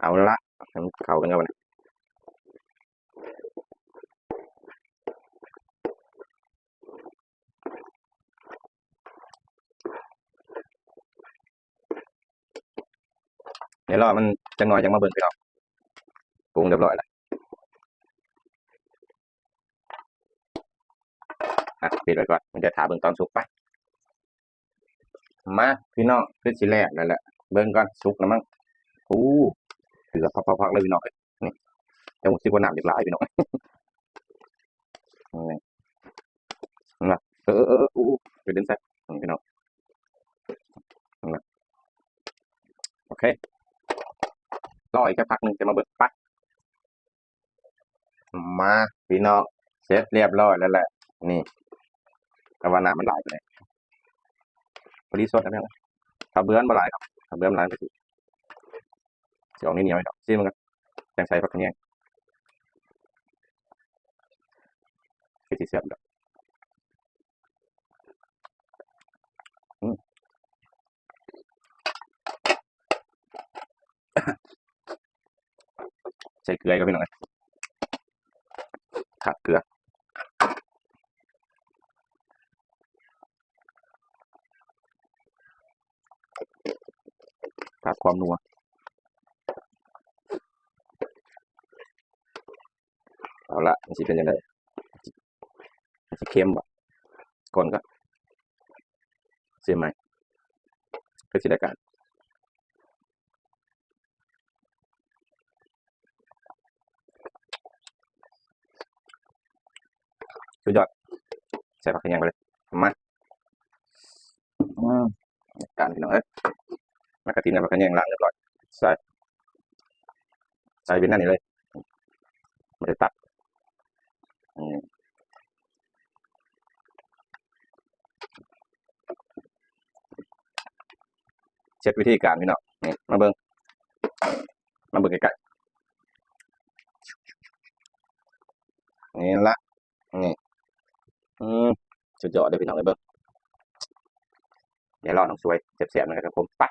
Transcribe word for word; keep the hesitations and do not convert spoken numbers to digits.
เอาละ ให้มันเข้ากันเข้าไปนะ เดี๋ยวรอมันจักหน่อยจั่งมาเบิ่งพี่น้อง ปรุงเรียบร้อยแล้ว อ่ะ ปิดไว้ก่อน มันจะถ่าเบิ่งตอนสุกไป มาพี่น้อง คือสิแลกนั่นแหละ เบิ่งก่อน สุกแล้วมั้ง อู้ เดือดพักๆๆเลยพี่น้องเอ้ย นี่ จั่งสิว่าน้ำอยากหลายพี่น้อง นี่ นะ เออๆๆๆ อู้ อู้ ไปดึงใส่ นี่พี่น้อง นะ โอเค รออีกสักพักหนึ่งจะมาเบิ่ง ไป มาพี่น้อง เสร็จเรียบร้อยแล้วแหละ นี่ แต่ว่าน้ำมันหลายไปเลย พอดีสดนะพี่น้อง ถ้าเบื่อมันบ่หลายครับ ถ้าเบื่อมันหลายก็สิ สิออกเหนียวๆหน่อยดอก ซิมมันก็ จั่งใส่ผักขะแยง คือสิแซ่บดอก อืม ใส่เกลืออีกครับพี่น้อง ขาดเกลือ ขาดความนัว เอาละ มันสิเป็นจั่งใด มันสิเค็มบ่ ก่อนก็ ซิมใหม่ คือสิได้การ สุดยอด ใส่ผักขะแยงไปเลย มา อืม การพี่น้องเอ้ย มากระถินกับผักขะแยงล้างเรียบร้อย ใส่ ใส่เป็นนั่นนี่เลย บ่ได้ตัด อืม เช็ควิธีการพี่น้อง นี่ มาเบิ่ง มาเบิ่งใกล้ๆ นี่ละ นี่ อืม สุดยอดเลยพี่น้อง ไปเบิ่ง เดี๋ยวรอน้องสวยแซ่บๆนะครับผม ไป